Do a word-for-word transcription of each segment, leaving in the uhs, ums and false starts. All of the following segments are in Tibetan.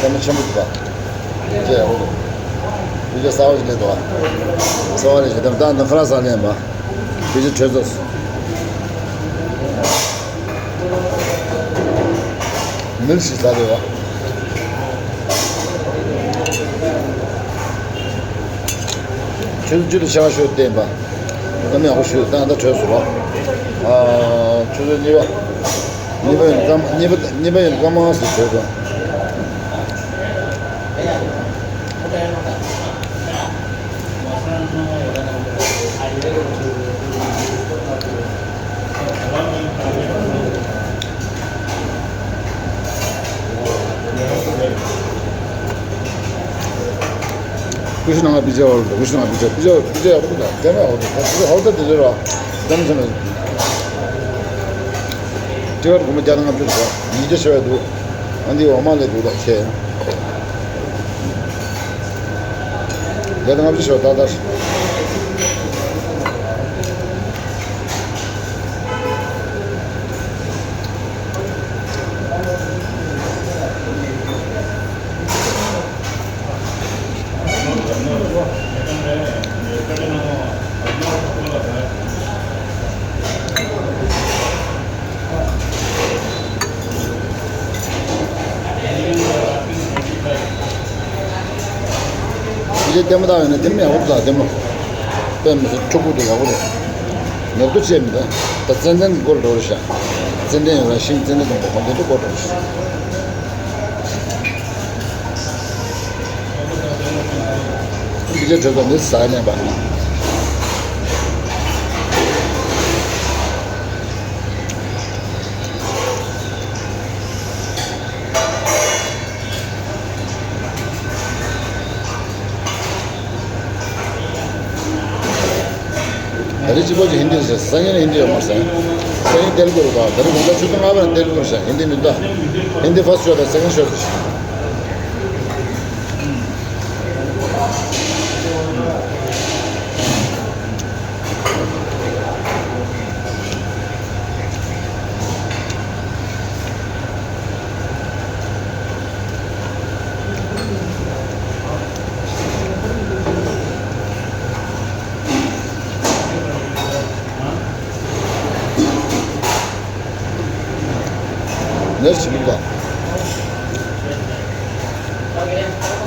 ལྟད་མོ་ཆེན་པོ་འདུག་པ། ཅེས་འོ། བི་ཇེ་གསར་པ་ཞིག་སླེབས་འདུག་པ། གསར་པ་རེད་ཞེས་དམ་བཏགས་འདི་ཁ་ལག་ཟ་ལེན་པ། བི་ཇེ་གྲོས་ཚོགས། མིལ་ཞིག་ཟ་འདོད་པ། ཆུ་ཚོད་བཅུ་དང་ཕྱེད་ཀ་ཤོད་བསྟན་པ། གཏམ་ཡག་པོ་ཞུས་ད་ལྟ་གྲོས་སུ་རོགས། ཨ། ཆུ་ཚོད་གཉིས་པ། གཉིས་པ་ཡིན་སྐར་མ་གཉིས་པ་གཉིས་པ་ཡིན་སྐར་མ་ཟེར་བྱས་སོང་། ཀུ་ཤུ་ནང་ང་པི་ཙ་འོར་ཀུ་ཤུ་ནང་ང་པི་ཙ་པི་ཙ་པི་ཙ་ཡག་པོ་འདུག་དེ་མ་ཡག་པོ་འདུག་ད་ཧོལ་ད་དེ་རེད་ར། དེ་མ་ཚད་ན། ཊི་ཀཊ་སྒོར་མོ་བརྒྱ་དང་ལྔ་བཅུ་རེད་པ། ཉིས་བརྒྱ་ཞེ་བ་འདུག་ཨ་འདི་འོ་མ་ལས་འདུག་ད་ཁྱེད། བརྒྱ་དང་ལྔ་བཅུ་ཞེ་བ་ད་ད། དེ་ལྟད་མོ་བཏང་ཡོད་ན་དེ་མི་ཡག་པོ་འདུག་ལྟད་མོ། དཔེ་མི་སྲིད་ཕྲུ་གུ་དེ་ཡག་པོ་རེད། ཉོབ་ཏོ་བྱས་མི་འདུག་ད་ཙན་དན་གྱི་སྐོར་འགྲོ་རེད་ཤག་ཙན་དན་ཡོད་ལ་ཤིང་ཙན་དན་སྡོང་པོ་གོང་དེ་ཚོ་སྐོར་འགྲོ་རེད་ཤག་དེ་ལས་གྲོད་པ་ནི་ཟ་ཉན་པ། ད་རེས་གཅིག་པོ་ཅིག་ཧིན་དི་ཟེར། སང་ཉིན་ཧིན་དི་ཡོད་མ་རེད། སང་ཉིན་ཏེ་ལུ་གུ་རེད་པ། ད་རེས་དགོང་དག་ཆུ་ཚོད་ལྔ་པ་ནས་ཏེ་ལུ་གུ་རེད་ཤག་ཧིན་དི་མི་འདུག་ཧིན་དི་ཕར་སི་ཤོ་དང་སེ་ཀེན་ཌི་ཤོ་རེད། ནས་ཞིག་ལ།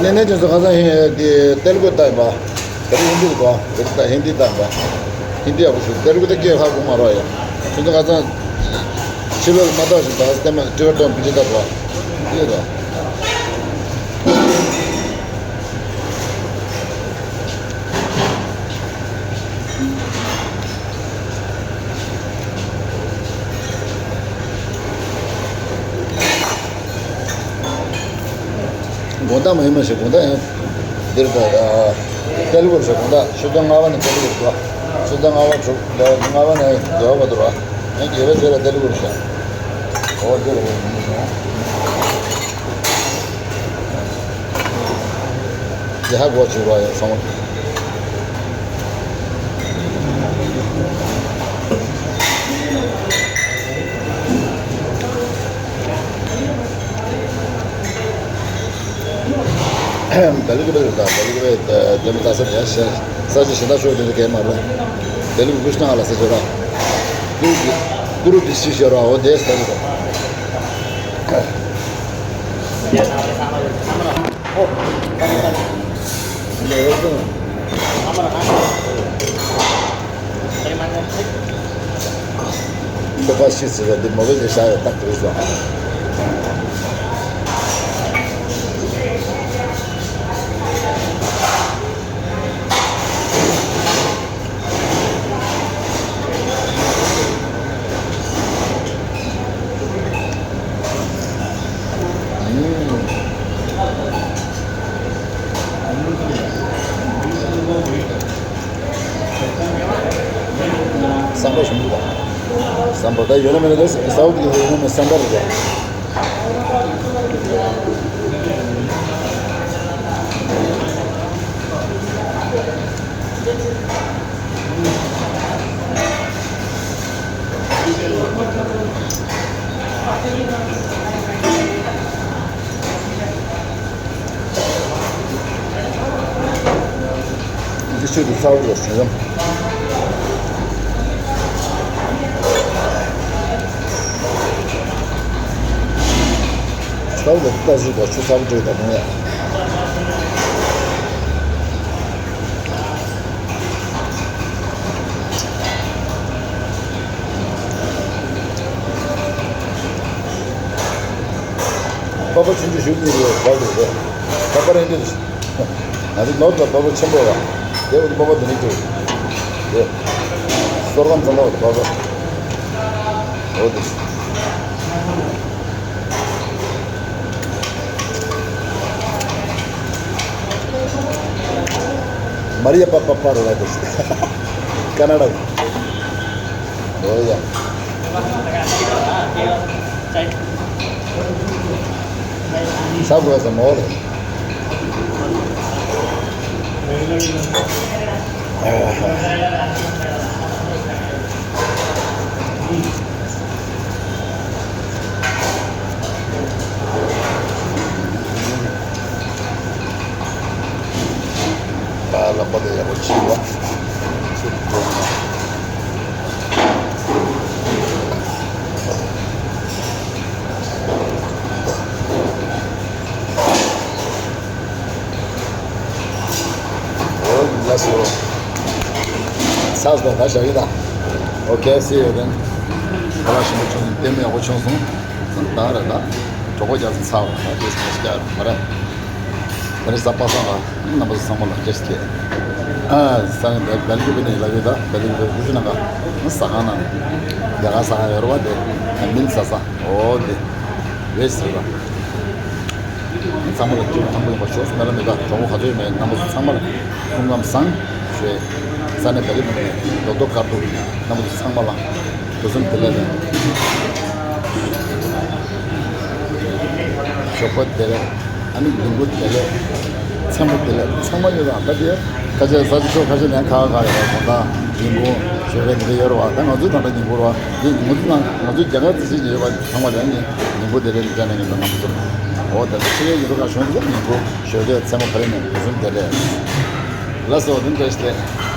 ནས་ནས་ཅན་སུ་ཁ་སང་ཧིན་དི་ཏེ་ལུ་གུ་ལྟ་ཡིན་པ། ད་རེས་ཧིན་དི་གོ། ད་རེས་ད་ཧིན་དི་ལྟ་ཡིན་པ། ཧིན་དི་ཡག་པོ་ཞུ། ཏེ་ལུ་གུ་ད་སྐད་ཧ་གོ་མ་རོགས་ཡ། ཁྱོད་ཚོ་ཁ་སང་ཕྱི་ལོགས་ལ་མ་ལྟ་བཞིན་ད་ལྟད་མ་ཊི་ཀཊ་སྟོན་པི་ཅི་ལྟ་གོ། ཡོད་དོ། དགོང་དག་མ་ཡིན་མ་ཞིག་དགོང་དག་ཡང་འདིར་ད་ལྟ་ལུག་ཞིག་དགོང་དག་ཆུ་ཚོད་ལྔ་པ་ནས་ལྟ་ལུག་རེད་པ། ཆུ་ཚོད་ལྔ་པ་དྲུག་ལྔ་པ་ནས་བརྒྱད་པ་བར་དུ་ར། ཡང་བརྒྱད་པའི་རྗེས་ལ་ལྟ་ལུག་རེད་ཤག་འོ་འདིར་འོ་ཡིན་ནོ། དེ་ཧ་གོ་བྱེད་རོགས་ཡོད་སོང་། ད་ལི་གི་བེ་ད་ད་ལི་གི་བེ་དེ་མི་ད་ས་ཡ་ཤ་ས་ཅི་ཤ་ད་ཤོ་དེ་གས་མ་རེད། ད་ལི་གི་གུ་ཤ་ན་ལ་ས་ཅི་ར། ཀུ་རུ་ཀུ་རུ་དི་ཤི་ཤ་ར་འོ་དེ་ས་ཅི་ར། ཁོ་པ་ཤི་ཟེར་བ་འདི་མོ་བོད་ཀྱི་ཤ་ཡོད་རྟགས་དེ་བཟོ། བསམ་པ་ཞིག་འདུག་ག་བསམ་པ་ད་ཡོད་ན་མེད་ན་ད་ས་འོག་གི་ཡོད་ན་མེད་བསམ་པ་རེད་པ། ཆུ་དེ་ཚ་བོ་ལ་བྱུང་ཡོང་། ཚ་བོ་ལ་ལྟ་ཞིག་དང་ཆུ་ཚ་བོ་སྤྲད་དང་མོ་ཡ། པ་པ་ཆུང་ཆུང་ཞུགས་ནི་རེད་བ་རེད་རེད། པ་པ་རེད་འདི། ང་ཚོ་ནོར་དང་བབ་པ་ཆེན་པོ་ར། དེ་འོ་བབ་པ་འདི་ནས་ཀྱི། དེ། སོར་གང་ཚང་བ་བབ་པ། འོ་དེ། མ་རི་ཡ་པ་པ་པ་ར་ལ་དེ། ཀ་ན་ཌ། འོ་ཡ། ས་གོ་ས་མོ་ལ། ལག་པ་དེ་ཡག་པོ་ཕྱིས་ལ། འོ་ལགས་སོ། ཚར་སོང་ད་བཞག་གི་ད། Okay, see you then. ཁ་ལག་ཞིམ་པོ་བྱུང་སོང་། ལྟད་མོ་ཡག་པོ་བྱུང་སོང་། ད་རེད་ད། གྲོགས་པོ་རྒྱ་མཚོ་ཚར་བ་ད་དེ་སོང་ཞིག་ཡ་མ་རེད། ད་རེས་གཟའ་པ་སངས་ལ་རྣམ་པ་ཚོ་ཚང་མ་ལ་བཀྲ་ཤིས་བདེ་ལེགས། ཨ་ས་ནས་བལ་བལ་གྱི་བི་ནས་ལབ་ཡོད་ད། བལ་གྱི་བི་བུ་ཤུ་ནང་ག་ཟ་ཁང་ནང་རྒྱ་གར་ཟ་ཁང་ཡོད་རེད་བ། དེ་མིན་ཟ་ས་འོ་དེ་བེ་སི་རེད་ད། ཚང་མ་ལ་སྐྱིད་པོ་ཐང་པོ་ཡོང་བ་ཤོག་སྨོན་ལམ་མེད་པ། གྲོགས་པོ་ག་ཚོད་ཡོད་མེད་རྣམ་པ་ཚོ་ཚང་མ་ལ་སྐུ་ཁམས་བཟང་ཞུ། ས་གནས་བེ་རི་མི་ནས་རྡོ་རྡོ་དཀར་པོ་རྣམ་པ་ཚོ་ཚང་མ་ལ་དུས་གསུམ་བདེ་ལེགས་དང་། ཞོགས་པ་བདེ་ལེགས། ཨ་ནི་ཉིན་གུང་བདེ་ལེགས། མཚན་མོ་བདེ་ལེགས། ཚང་མ་ཡོད་དང་ད་དེ་ཁ་ཤས་ས་ཆ་ཕྱོགས་ཁ་ཤས་ནས་ཁ་ཁ་ཡོད་པ་དང་། ཉིན་གུང་ཞོགས་པ་བདེ་ལེགས་ཡོད་རེད་བ། ད་ང་ཚོའི་ད་ལྟ་ཉིན་གུང་རེད་བ། འདི་ང་ཚོ་ནང་ང་ཚོ་རྒྱ་གར་རྩིས་ཆེན་ཡོད་པ་ཚང་མ་ལ་ནི་ཉིན་གུང་བདེ་ལེགས་འདྲ་ནས་ངེས་པ་རྣམ་པ་ཚོ། འོ་ད་ཕྱི་རྒྱལ་ཡིན་འགྲོ་ཁ་གཞུང་ཚོ་ཉིན་གུང་ཞོགས་ཀས་མཚན་མོ་ག་རེ་ནས་དུས་གསུམ་བདེ་ལེགས། ལགས་སོ། དེ་འདྲ་ཞིག་སྟེ།